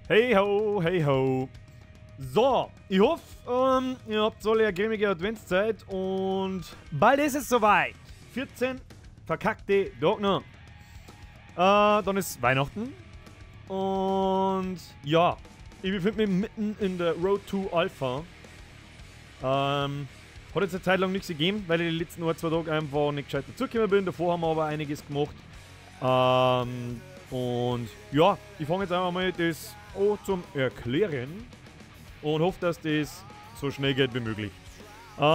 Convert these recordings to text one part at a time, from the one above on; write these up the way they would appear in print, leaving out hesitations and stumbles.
Hey ho, hey ho. So, ich hoffe, ihr habt alle eine grimmige Adventszeit und bald ist es soweit. 14 verkackte Tage noch. Dann ist Weihnachten. Und ja, ich befinde mich mitten in der Road to Alpha. Hat jetzt eine Zeit lang nichts gegeben, weil ich die letzten 1, 2 Tage einfach nicht gescheit dazugekommen bin. Davor haben wir aber einiges gemacht. Und ja, ich fange jetzt einfach mal das an zum Erklären und hoffe, dass das so schnell geht wie möglich.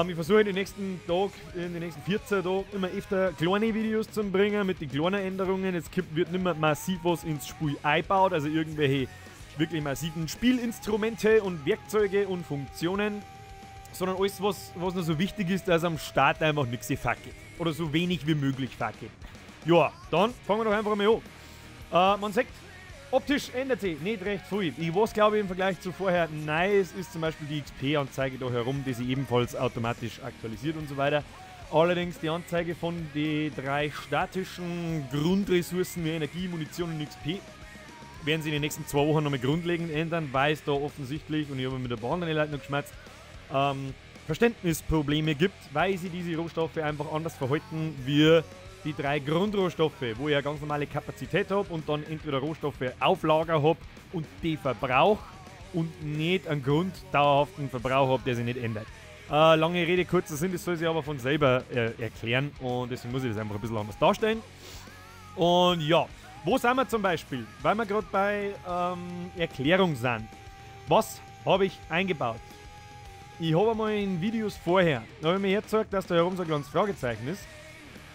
Ich versuche in den nächsten Tag, in den nächsten 14 Tagen immer öfter kleine Videos zu bringen mit den kleinen Änderungen. Es wird nicht mehr massiv was ins Spiel eingebaut, also irgendwelche wirklich massiven Spielinstrumente und Werkzeuge und Funktionen, sondern alles, was noch so wichtig ist, dass am Start einfach nichts fackelt. Oder so wenig wie möglich fackelt. Ja, dann fangen wir doch einfach mal an. Man sieht, optisch ändert sich nicht recht viel. Ich weiß, glaube ich, im Vergleich zu vorher nice ist zum Beispiel die XP-Anzeige da herum, die sich ebenfalls automatisch aktualisiert und so weiter. Allerdings die Anzeige von den 3 statischen Grundressourcen wie Energie, Munition und XP werden sie in den nächsten 2 Wochen nochmal grundlegend ändern, weil es da offensichtlich, und ich habe mit der Bahn dann Leuten noch geschmerzt, Verständnisprobleme gibt, weil sie diese Rohstoffe einfach anders verhalten wie die 3 Grundrohstoffe, wo ich eine ganz normale Kapazität habe und dann entweder Rohstoffe auf Lager hab und die verbrauch und nicht einen grunddauerhaften Verbrauch hab, der sich nicht ändert. Lange Rede, kurzer Sinn, das soll sich aber von selber erklären und deswegen muss ich das einfach ein bisschen anders darstellen. Und ja, wo sind wir zum Beispiel? Weil wir gerade bei Erklärung sind. Was habe ich eingebaut? Ich habe einmal in Videos vorher, da habe ich mir hergezeigt, dass da herum so ein kleines Fragezeichen ist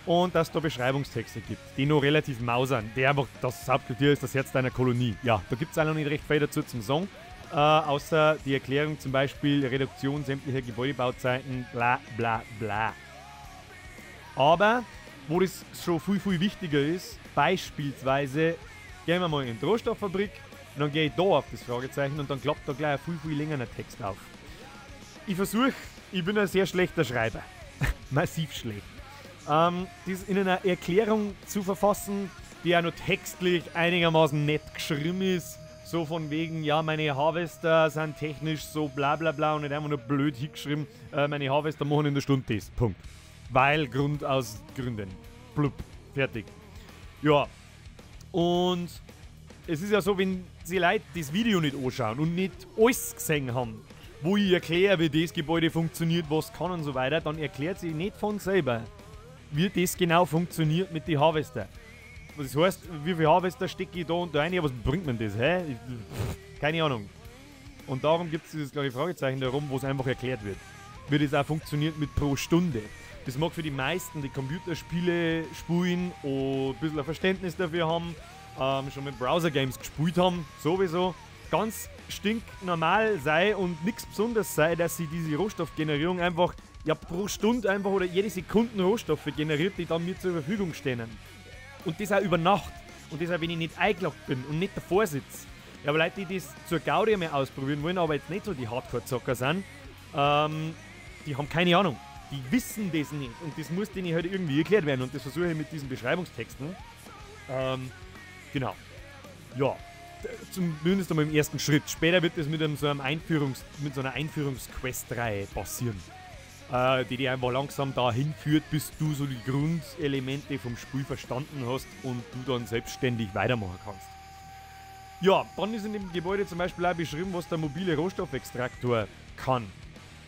und dass da Beschreibungstexte gibt, die noch relativ mausern, die einfach das Hauptquartier ist, das Herz deiner Kolonie. Ja, da gibt es auch noch nicht recht viel dazu zum Song, außer die Erklärung zum Beispiel Reduktion sämtlicher Gebäudebauzeiten, bla bla bla. Aber, wo das schon viel, viel wichtiger ist, beispielsweise gehen wir mal in die Rohstofffabrik und dann gehe ich da auf das Fragezeichen und dann klappt da gleich ein viel, viel längerer Text auf. Ich versuche, ich bin ein sehr schlechter Schreiber. Massiv schlecht. Das in einer Erklärung zu verfassen, die auch noch textlich einigermaßen nett geschrieben ist, so von wegen, ja, meine Harvester sind technisch so bla bla bla und nicht einfach nur blöd hingeschrieben, meine Harvester machen in der Stunde das, Punkt. Weil, Grund aus Gründen. Blub, fertig. Ja, und es ist ja so, wenn die Leute das Video nicht anschauen und nicht alles gesehen haben, wo ich erkläre, wie das Gebäude funktioniert, was kann und so weiter, dann erklärt sich nicht von selber, wie das genau funktioniert mit den Harvester. Das heißt, wie viel Harvester stecke ich da und da rein, ja, was bringt mir das, hä? Keine Ahnung. Und darum gibt es dieses kleine Fragezeichen darum, wo es einfach erklärt wird. Wie das auch funktioniert mit pro Stunde. Das mag für die meisten, die Computerspiele spielen und ein bisschen ein Verständnis dafür haben, schon mit Browser-Games gespielt haben, sowieso, ganz stinknormal sei und nichts Besonderes sei, dass sie diese Rohstoffgenerierung einfach ja, pro Stunde einfach oder jede Sekunde Rohstoffe generiert, die dann mir zur Verfügung stehen. Und das auch über Nacht. Und das auch, wenn ich nicht eingeloggt bin und nicht davor sitze. Ja, aber Leute, die das zur Gaudi mal ausprobieren wollen, aber jetzt nicht so die Hardcore-Zocker sind, die haben keine Ahnung. Die wissen das nicht. Und das muss denen halt irgendwie erklärt werden. Und das versuche ich mit diesen Beschreibungstexten. Genau. Ja. Zumindest einmal im ersten Schritt. Später wird das mit einem, so einem mit so einer Einführungsquest-Reihe passieren. Die dich einfach langsam dahin führt, bis du so die Grundelemente vom Spiel verstanden hast und du dann selbstständig weitermachen kannst. Ja, dann ist in dem Gebäude zum Beispiel auch beschrieben, was der mobile Rohstoffextraktor kann.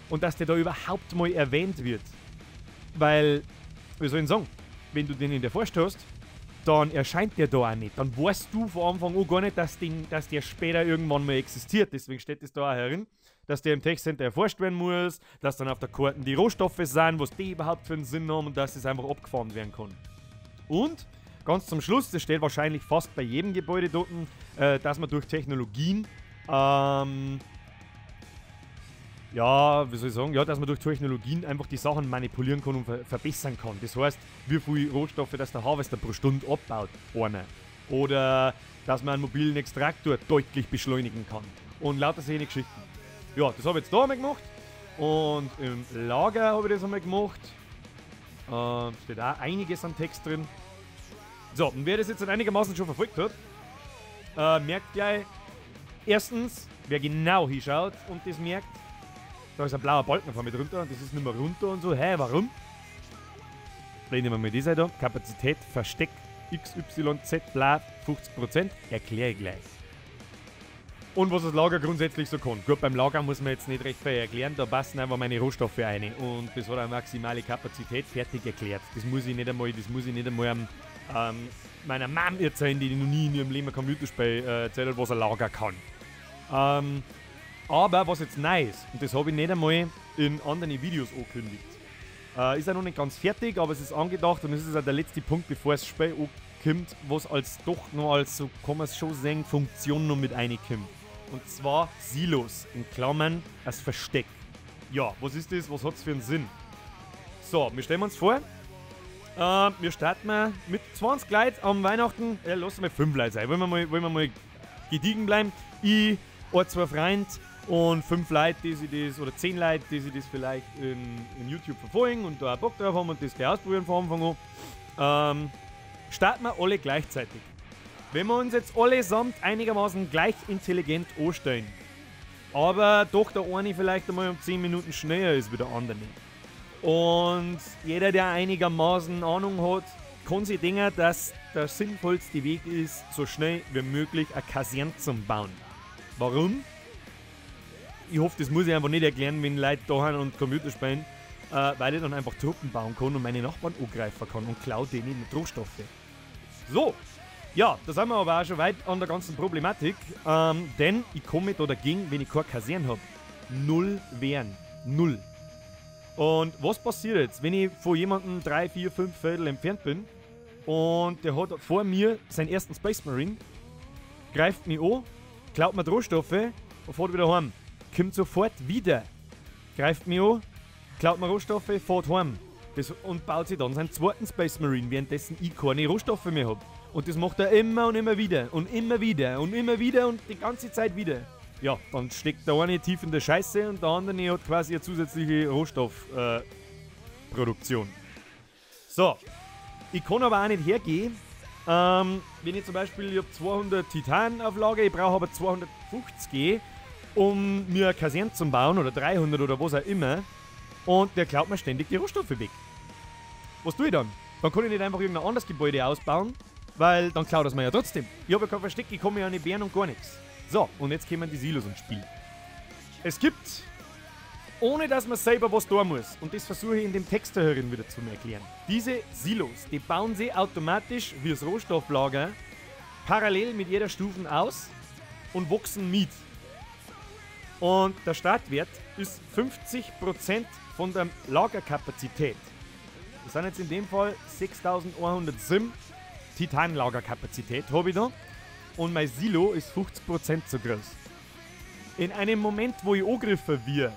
Und dass der da überhaupt mal erwähnt wird. Weil, wie soll ich sagen, wenn du den in der Forst hast, dann erscheint der da auch nicht. Dann weißt du von Anfang an gar nicht, dass der später irgendwann mal existiert. Deswegen steht es da auch herin, dass der im Tech Center erforscht werden muss, dass dann auf der Karte die Rohstoffe sind, was die überhaupt für einen Sinn haben und dass das einfach abgefahren werden kann. Und ganz zum Schluss, das steht wahrscheinlich fast bei jedem Gebäude dort, dass man durch Technologien, ja, wie soll ich sagen, ja, dass man durch Technologien einfach die Sachen manipulieren kann und verbessern kann. Das heißt, wie viel Rohstoffe, dass der Harvester pro Stunde abbaut, einer. Oder dass man einen mobilen Extraktor deutlich beschleunigen kann. Und lauter solche Geschichten. Ja, das habe ich jetzt da einmal gemacht. Und im Lager habe ich das einmal gemacht. Steht auch einiges an Text drin. So, und wer das jetzt einigermaßen schon verfolgt hat, merkt gleich, Erstens, wer genau hinschaut und das merkt, da ist ein blauer Balken vor mir drunter und das ist nicht mehr runter und so. Hä, warum? Blenden wir mal die Seite da. Kapazität, Versteck, XYZ, bla, 50%, erkläre ich gleich. Und was das Lager grundsätzlich so kann. Gut, beim Lager muss man jetzt nicht recht viel erklären, da passen einfach meine Rohstoffe rein. Und das hat eine maximale Kapazität, fertig erklärt. Das muss ich nicht einmal, meiner Mom erzählen, die noch nie in ihrem Leben ein Computerspiel erzählt hat, was ein Lager kann. Aber was jetzt neu ist, und das habe ich nicht einmal in anderen Videos angekündigt, ist ja noch nicht ganz fertig, aber es ist angedacht und es ist auch der letzte Punkt, bevor das Spiel ankommt, was als doch noch als, so kann man es schon sehen, Funktion noch mit reinkommt. Und zwar Silos, in Klammern als Versteck. Ja, was ist das? Was hat's für einen Sinn? So, wir stellen uns vor, wir starten mit 20 Leuten am Weihnachten, lassen wir 5 Leute sein, wollen wir mal gediegen bleiben. Ich, ein, zwei Freunde und 5 Leute, die sich das, oder 10 Leute, die sich das vielleicht in YouTube verfolgen und da auch Bock drauf haben und das gleich ausprobieren von Anfang an. Starten wir alle gleichzeitig. Wenn wir uns jetzt allesamt einigermaßen gleich intelligent anstellen, aber doch der eine vielleicht einmal um 10 Minuten schneller ist wie der andere. Und jeder, der einigermaßen Ahnung hat, kann sich denken, dass der sinnvollste Weg ist, so schnell wie möglich eine Kaserne zu bauen. Warum? Ich hoffe, das muss ich einfach nicht erklären, wenn Leute da sind und Computer spielen, weil ich dann einfach Truppen bauen kann und meine Nachbarn angreifen kann und klaue denen die Rohstoffe. So, ja, da sind wir aber auch schon weit an der ganzen Problematik, denn ich komme da dagegen, wenn ich keine Kaserne habe. 0 wehren. 0. Und was passiert jetzt, wenn ich von jemandem 3, 4, 5 Viertel entfernt bin und der hat vor mir seinen ersten Space Marine, greift mich an, klaut mir die Rohstoffe und fährt wieder heim. Kommt sofort wieder, greift mich an, klaut mir Rohstoffe, fährt heim. Und baut sich dann seinen zweiten Space Marine, währenddessen ich keine Rohstoffe mehr habe. Und das macht er immer und immer wieder und immer wieder und immer wieder und die ganze Zeit wieder. Ja, dann steckt der eine tief in der Scheiße und der andere hat quasi eine zusätzliche Rohstoffproduktion. So, ich kann aber auch nicht hergehen, wenn ich zum Beispiel, ich habe 200 Titan auf Lager, ich brauche aber 250, um mir eine Kaserne zu bauen oder 300 oder was auch immer, und der klaut mir ständig die Rohstoffe weg. Was tue ich dann? Dann kann ich nicht einfach irgendein anderes Gebäude ausbauen, weil dann klaut das mir ja trotzdem. Ich habe ja kein Versteck, ich kann mich ja nicht wehren und gar nichts. So, und jetzt kommen die Silos ins Spiel. Es gibt, ohne dass man selber was tun muss, und das versuche ich in dem Text da herin wieder zu erklären, diese Silos, die bauen sie automatisch wie das Rohstofflager parallel mit jeder Stufe aus und wachsen mit. Und der Startwert ist 50% von der Lagerkapazität. Das sind jetzt in dem Fall 6100 Sim Titanlagerkapazität habe ich da. Und mein Silo ist 50% zu groß. In einem Moment, wo ich angegriffen wird,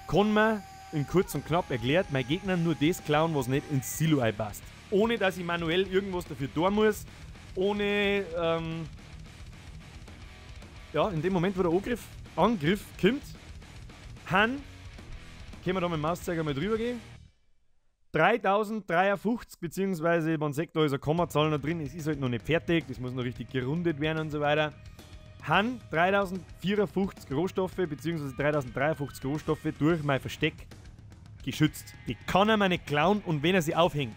kann man, in kurz und knapp erklärt, mein Gegner nur das klauen, was nicht ins Silo einpasst. Ohne dass ich manuell irgendwas dafür tun muss, ohne, ja, in dem Moment, wo der Angriff kommt, han, können wir da mit dem Mauszeiger mal drüber gehen, 3053, beziehungsweise man sieht, da ist eine Kommazahl noch drin, es ist halt noch nicht fertig, das muss noch richtig gerundet werden und so weiter. Han 3054 Rohstoffe, beziehungsweise 3053 Rohstoffe durch mein Versteck geschützt. Die kann er mir nicht klauen und wenn er sie aufhängt.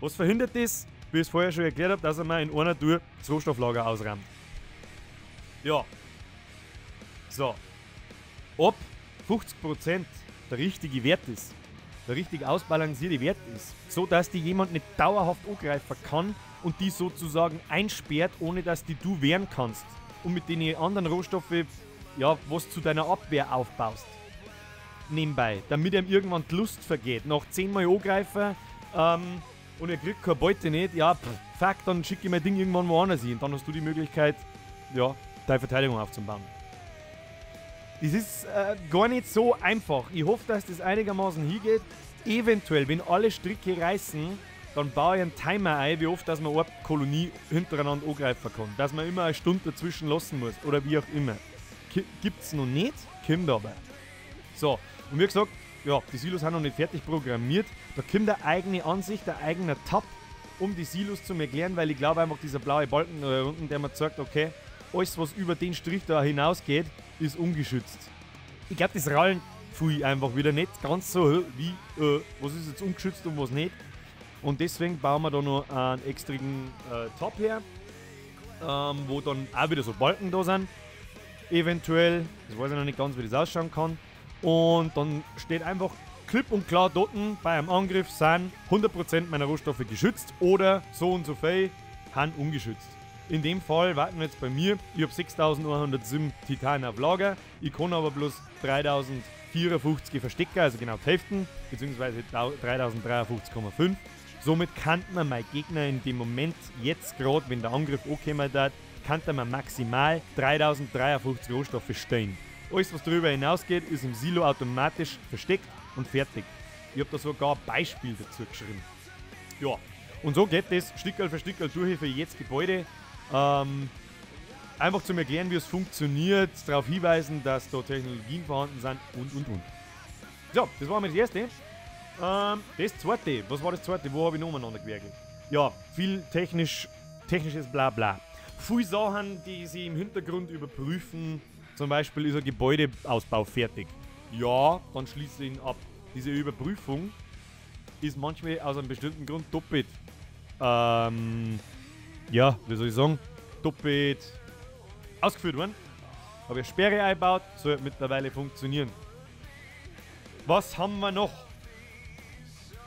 Was verhindert das? Wie ich es vorher schon erklärt habe, dass er mir in einer Tour das Rohstofflager ausrammt. Ja. So. Ob 50% der richtige Wert ist, der richtig ausbalancierte Wert ist, so dass die jemand nicht dauerhaft angreifen kann und die sozusagen einsperrt, ohne dass die du wehren kannst und mit den anderen Rohstoffen, ja, was zu deiner Abwehr aufbaust. Nebenbei, damit ihm irgendwann die Lust vergeht. Nach 10 Mal angreifen und er kriegt keine Beute nicht, ja, pff, fuck, dann schicke ich mein Ding irgendwann woanders hin. Dann hast du die Möglichkeit, ja, deine Verteidigung aufzubauen. Das ist gar nicht so einfach. Ich hoffe, dass das einigermaßen hingeht. Eventuell, wenn alle Stricke reißen, dann baue ich einen Timer ein, wie oft, dass man eine Kolonie hintereinander angreifen kann. Dass man immer eine Stunde dazwischen lassen muss oder wie auch immer. Gibt's noch nicht, kommt aber. So, und wie gesagt, ja, die Silos sind noch nicht fertig programmiert. Da kommt eine eigene Ansicht, ein eigener Tab, um die Silos zu erklären, weil ich glaube einfach, dieser blaue Balken da unten, der mir zeigt, okay, Alles, was über den Strich da hinausgeht, ist ungeschützt. Ich glaube, das rallen viel einfach wieder nicht ganz so, wie, was ist jetzt ungeschützt und was nicht. Und deswegen bauen wir da noch einen extrigen Tab her, wo dann auch wieder so Balken da sind. Eventuell, das weiß ich noch nicht ganz, wie das ausschauen kann. Und dann steht einfach klipp und klar dort, bei einem Angriff sind 100% meiner Rohstoffe geschützt oder so und so viel sind ungeschützt. In dem Fall warten wir jetzt bei mir, ich habe 6107 Titan auf Lager, ich kann aber bloß 3054 verstecken, also genau die Hälfte, beziehungsweise 3053,5. Somit kann man mein Gegner in dem Moment, jetzt gerade, wenn der Angriff angekommen hat, kann man maximal 3053 Rohstoffe stehen. Alles, was darüber hinausgeht, ist im Silo automatisch versteckt und fertig. Ich habe da sogar ein Beispiel dazu geschrieben. Ja, und so geht das Stickerl für Stickerl durch für jedes Gebäude. Einfach zum Erklären, wie es funktioniert, darauf hinweisen, dass da Technologien vorhanden sind und. So, das war mal das erste. Das zweite, was war das zweite? Wo habe ich noch umeinander gewerkelt? Ja, viel technisches Blabla. Viele Sachen, die sie im Hintergrund überprüfen. Zum Beispiel ist ein Gebäudeausbau fertig. Ja, dann schließe ich ihn ab. Diese Überprüfung ist manchmal aus einem bestimmten Grund doppelt. Ja, wie soll ich sagen? Doppelt ausgeführt worden. Habe ich eine Sperre eingebaut, soll mittlerweile funktionieren. Was haben wir noch?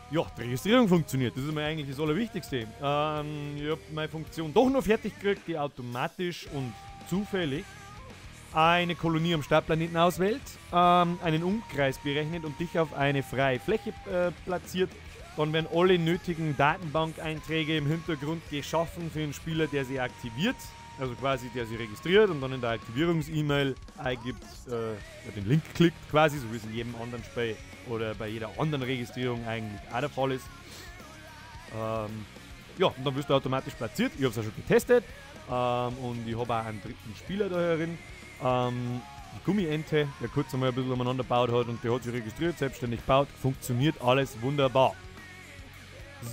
Ja, die Registrierung funktioniert. Das ist mir eigentlich das Allerwichtigste. Ich habe meine Funktion doch noch fertig gekriegt, die automatisch und zufällig eine Kolonie am Startplaneten auswählt, einen Umkreis berechnet und dich auf eine freie Fläche platziert. Dann werden alle nötigen Datenbank-Einträge im Hintergrund geschaffen für den Spieler, der sie aktiviert. Also quasi der sie registriert und dann in der Aktivierungs-E-Mail eingibt, den Link klickt quasi, so wie es in jedem anderen Spiel oder bei jeder anderen Registrierung eigentlich auch der Fall ist. Ja, und dann wirst du automatisch platziert. Ich habe es auch schon getestet und ich habe auch einen dritten Spieler da herin. Die Gummiente, der kurz einmal ein bisschen umeinander gebaut hat und der hat sich registriert, selbstständig gebaut, funktioniert alles wunderbar.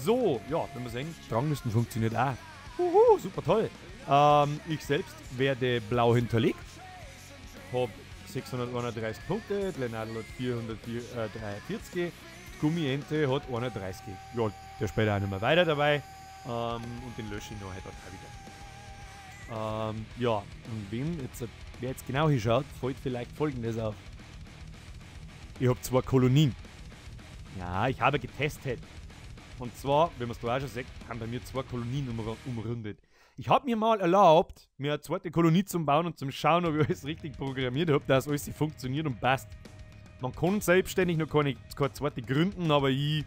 So, ja, wenn wir sehen, Ranglisten funktioniert auch. Uhu, super toll. Ich selbst werde blau hinterlegt, habe 631 Punkte, Glenadl hat 443, die Gummiente hat 31. Ja, der spielt auch nicht mehr weiter dabei und den lösche ich noch heute auch wieder. Ja, und wem jetzt, wer jetzt genau hinschaut, fällt vielleicht Folgendes auf. Ich habe 2 Kolonien. Ja, ich habe getestet. Und zwar, wenn man es da auch schon sieht, haben bei mir 2 Kolonien umrundet. Ich habe mir mal erlaubt, mir eine zweite Kolonie zu bauen und zum Schauen, ob ich alles richtig programmiert habe, dass alles funktioniert und passt. Man kann selbstständig noch keine zweite gründen, aber ich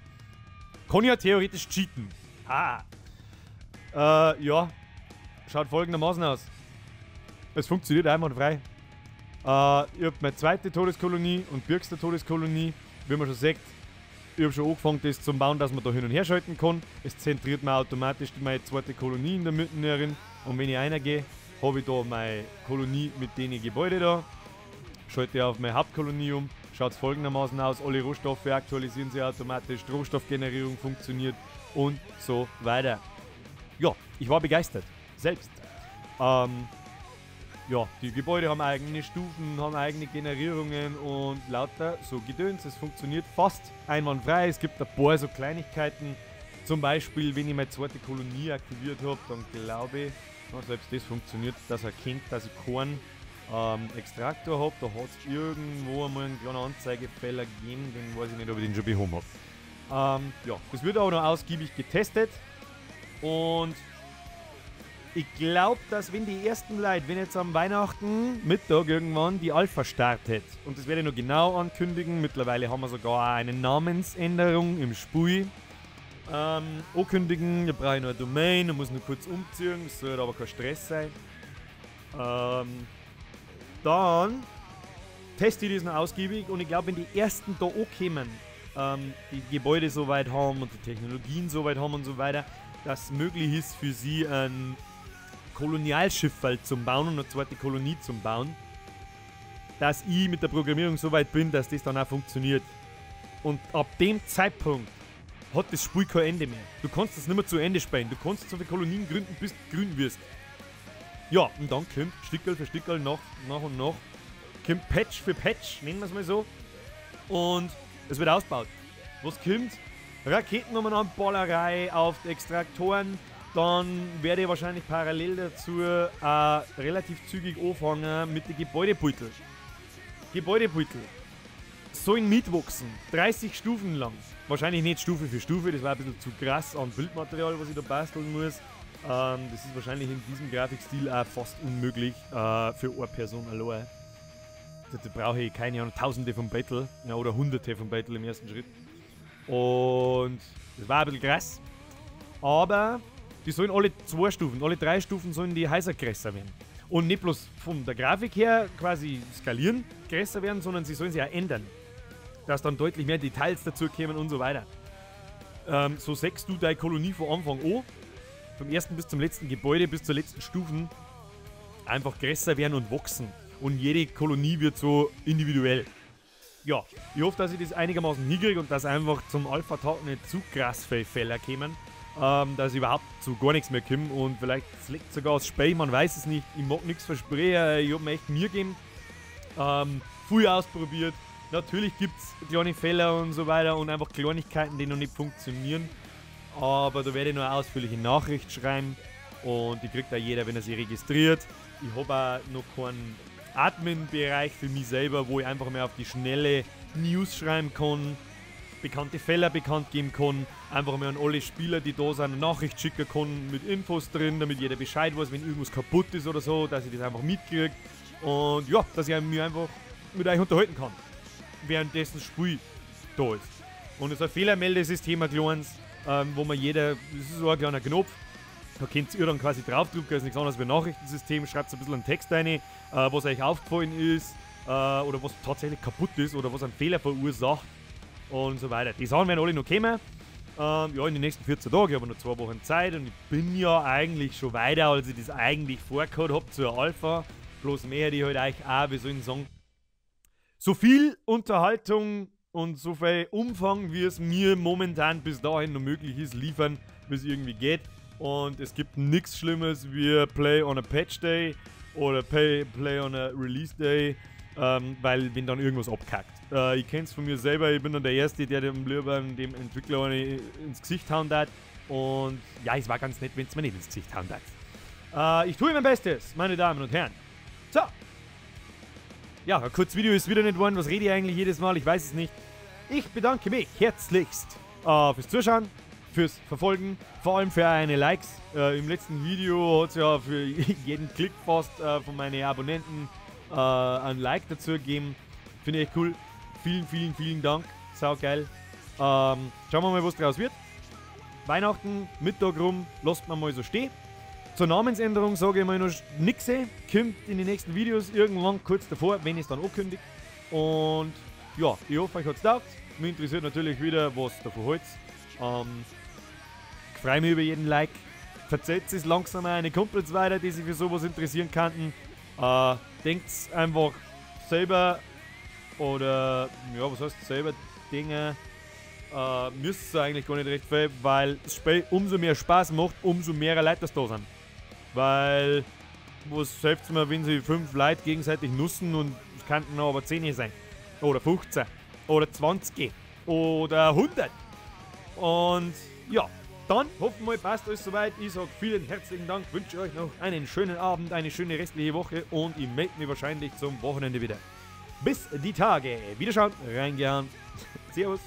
kann ja theoretisch cheaten. Ah. Ja. Schaut folgendermaßen aus. Es funktioniert einwandfrei. Ich habe meine zweite Todeskolonie und birgste Todeskolonie, wie man schon sieht. Ich habe schon angefangen, das zu bauen, dass man da hin und her schalten kann. Es zentriert mir automatisch meine zweite Kolonie in der Mitte herin. Und wenn ich reingehe, habe ich da meine Kolonie mit den Gebäuden da. Schalte ich auf meine Hauptkolonie um. Schaut es folgendermaßen aus. Alle Rohstoffe aktualisieren sich automatisch. Die Rohstoffgenerierung funktioniert und so weiter. Ja, ich war begeistert. Selbst. Ja, die Gebäude haben eigene Stufen, haben eigene Generierungen und lauter so Gedöns. Es funktioniert fast einwandfrei. Es gibt ein paar so Kleinigkeiten. Zum Beispiel, wenn ich meine zweite Kolonie aktiviert habe, dann glaube ich, selbst das funktioniert, dass er erkennt, dass ich keinen Extraktor habe. Da hat es irgendwo einmal einen kleinen Anzeigefehler gegeben, den weiß ich nicht, ob ich den schon behoben habe. Ja, das wird auch noch ausgiebig getestet und ich glaube, dass wenn die ersten Leute, wenn jetzt am Weihnachten Mittag irgendwann die Alpha startet, und das werde ich noch genau ankündigen, mittlerweile haben wir sogar eine Namensänderung im Spiel, ankündigen, da brauche ich noch eine Domain, da muss ich noch kurz umziehen, das soll aber kein Stress sein. Dann teste ich das noch ausgiebig und ich glaube, wenn die ersten da ankommen, die Gebäude soweit haben und die Technologien soweit haben und so weiter, dass es möglich ist für sie ein Kolonialschiff zum Bauen und eine zweite Kolonie zum Bauen, dass ich mit der Programmierung so weit bin, dass das dann auch funktioniert. Und ab dem Zeitpunkt hat das Spiel kein Ende mehr. Du kannst das nicht mehr zu Ende spielen. Du kannst so viele Kolonien gründen, bis du grün wirst. Ja, und dann kommt Stickerl für Stickerl nach und nach, kommt Patch für Patch, nennen wir es mal so. Und es wird ausgebaut. Was kommt? Raketen umeinander, Ballerei auf die Extraktoren. Dann werde ich wahrscheinlich parallel dazu relativ zügig anfangen mit den Gebäudebeutel. Gebäudebeutel sollen mitwachsen, 30 Stufen lang. Wahrscheinlich nicht Stufe für Stufe, das war ein bisschen zu krass an Bildmaterial, was ich da basteln muss. Das ist wahrscheinlich in diesem Grafikstil auch fast unmöglich für eine Person allein. Da brauche ich keine Ahnung, Tausende von Battle, ja, oder Hunderte von Battle im ersten Schritt. Und das war ein bisschen krass. Aber die sollen alle 2 Stufen, alle 3 Stufen sollen die Häuser größer werden. Und nicht bloß von der Grafik her quasi skalieren, größer werden, sondern sie sollen sich auch ändern. Dass dann deutlich mehr Details dazu kommen und so weiter. So sägst du deine Kolonie von Anfang an, vom ersten bis zum letzten Gebäude, bis zur letzten Stufen, einfach größer werden und wachsen. Und jede Kolonie wird so individuell. Ja, ich hoffe, dass ich das einigermaßen hinkriege und dass einfach zum Alpha-Tag nicht zu krass viele Fehler kommen. Dass ich überhaupt zu gar nichts mehr komme und vielleicht liegt sogar das Spiel, man weiß es nicht. Ich mag nichts versprechen, ich hab mir echt Mühe gegeben. Viel ausprobiert. Natürlich gibt es kleine Fehler und so weiter und einfach Kleinigkeiten, die noch nicht funktionieren. Aber da werde ich noch eine ausführliche Nachricht schreiben und die kriegt auch jeder, wenn er sich registriert. Ich habe auch noch keinen Admin-Bereich für mich selber, wo ich einfach mehr auf die schnelle News schreiben kann, bekannte Fehler bekannt geben kann, einfach mal an alle Spieler, die da sind, eine Nachricht schicken kann mit Infos drin, damit jeder Bescheid weiß, wenn irgendwas kaputt ist oder so, dass ich das einfach mitkriege und ja, dass ich mich einfach mit euch unterhalten kann, währenddessen das Spiel da ist. Und es ist ein Fehlermeldesystem, ein kleines, wo man jeder, das ist so ein kleiner Knopf, da könnt ihr dann quasi draufdrücken, das ist nichts anderes wie ein Nachrichtensystem, schreibt ein bisschen einen Text rein, was euch aufgefallen ist, oder was tatsächlich kaputt ist oder was einen Fehler verursacht und so weiter. Die Sachen werden alle noch kommen. Ja, in den nächsten 14 Tagen, ich habe noch 2 Wochen Zeit und ich bin ja eigentlich schon weiter, als ich das eigentlich vorgehabt habe zur Alpha. Bloß mehr, die halt euch auch, wie soll ich sagen, so viel Unterhaltung und so viel Umfang, wie es mir momentan bis dahin noch möglich ist, liefern, wie es irgendwie geht. Und es gibt nichts Schlimmes wie Play on a Patch Day oder Play on a Release Day, weil wenn dann irgendwas abkackt. Ich kenn's von mir selber, ich bin dann der Erste, der dem lieber dem Entwickler eine ins Gesicht hauen hat. Und ja, es war ganz nett, wenn es mir nicht ins Gesicht hauen hat. Ich tue mein Bestes, meine Damen und Herren. So. Ja, ein kurzes Video ist wieder nicht geworden. Was rede ich eigentlich jedes Mal? Ich weiß es nicht. Ich bedanke mich herzlichst fürs Zuschauen, fürs Verfolgen, vor allem für eine Likes. Im letzten Video hat es ja für jeden Klick fast von meinen Abonnenten ein Like dazu gegeben. Finde ich echt cool. Vielen, vielen, vielen Dank. Sau geil. Schauen wir mal, was draus wird. Weihnachten, Mittag rum, lasst man mal so stehen. Zur Namensänderung sage ich mal noch nix. Kommt in die nächsten Videos irgendwann kurz davor, wenn ich es dann ankündige. Und ja, ich hoffe, euch hat es getaugt. Mich interessiert natürlich wieder, was davon haltet. Ich freue mich über jeden Like. Verzählt es langsam an meine Kumpels weiter, die sich für sowas interessieren könnten. Denkt einfach selber oder ja, was heißt selber Dinge. Müsst ihr eigentlich gar nicht recht viel, weil das Spiel umso mehr Spaß macht, umso mehr Leute das da sind. Weil, was hilft es mir, wenn sie 5 Leute gegenseitig nussen und es könnten aber 10 sein. Oder 15. Oder 20. Oder 100. Und ja, dann hoffen wir, passt alles soweit. Ich sage vielen herzlichen Dank, wünsche euch noch einen schönen Abend, eine schöne restliche Woche und ich melde mich wahrscheinlich zum Wochenende wieder. Bis die Tage. Wiederschauen, reingehauen. Servus.